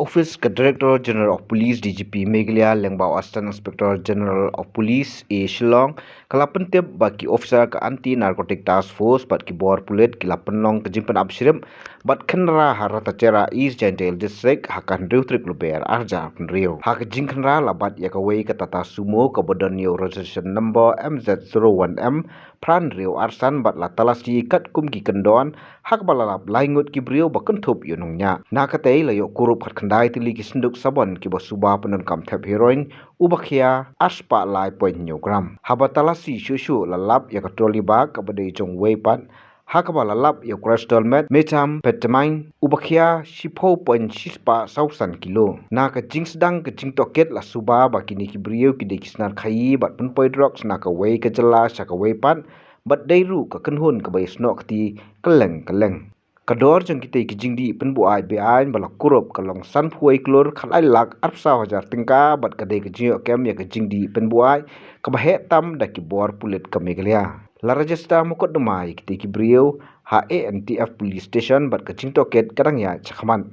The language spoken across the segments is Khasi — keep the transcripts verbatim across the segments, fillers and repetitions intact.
Office ka Director General of Police, D G P Meghalaya, lyngba u Assistant Inspector General of Police A Shillong, ka la pyntip ba ki officer ka Anti Narcotic Task Force bad ki bor pulit ki la pynlong ka jingpynap shrip bad khynra ha Ratacherra, East Jaintia Hills District, ha ka hynriew tarik Lber arhajar arphew hynriew. Ha ka jingkhynra la bat ïa kawei ka Tata Sumo kaba don ïa u registration number M Z zero one M phra hynriew ar san bad la talasi katkum ki kyndon, ha kaba la lap lai ngut ki briew ba kynthup ïa u nongñiah. Na katei la ïoh kurup khatkhyndai tylli ki synduk sabon kiba suba pyndonkam thep heroin, uba khia ar spah lai point hynñiew gram. Haba talasi shuh shuh la lap ïa ka trolley bag kaba dei jong uwei pat, ha kaba la lap ïa u crystal meth, methamphetamine, uba khia shiphew point shi spah saw san kilo. Na ka jingsdang ka jingtohkit la suba ba kine ki briew ki dei ki snar khaïi bad pynpoi drugs na kawei ka jylla sha kawei pat, bad dei ruh ka kynhun kaba ïasnoh kti kylleng kylleng. Ka dor jong kitei ki jingdih pynbuaid beaiñ ba la kurup ka long sanphew wei klur khatlai lak arphew saw hajar tyngka bad ka dei ka jingïoh kem ïa ka jingdih pynbuaid kaba heh tam da ki bor pulit ka Meghalaya. La register mukotduma ïa kitei ki briew ha A N T F Police Station bad ka jingtohkit ka dang ïaid shakhmat.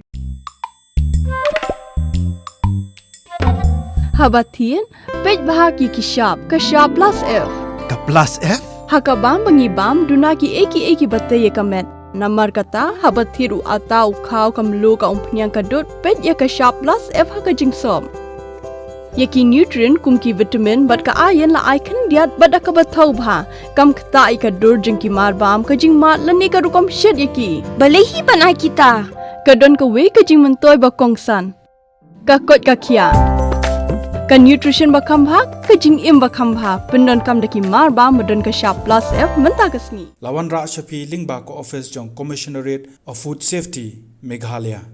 Haba thied, peit bha ïa ki shap, ka shap plus F. Ka plus F? Ha ka bam ba ngi bam, duna kiei kiei kiba tei ïa ka met. Namar kata, haba thied u atta, u khaw, ka mluh, ka umphniang, ka dud, peit ïa ka shap plus F ha ka jingsop. Ïa ki nutrient kum ki vitamin bad ka iron la ai khyndiat bad da kaba thaw bha. Kam ktah ïa ka dur jong ki marbam, ka jingmad lane ka rukom shet ïa ki. Balei hi ban ai kita? Ka don kawei ka jingmyntoi ba kongsan. Ka koit ka khiah. Ka nutrition ba kham bha, ka jingim ba kham bha. Pyndonkam da ki marbam ba don ka shap plus F mynta ka sngi. La wanrah sha phi lyngba ka office jong Commissionerate of Food Safety, Meghalaya.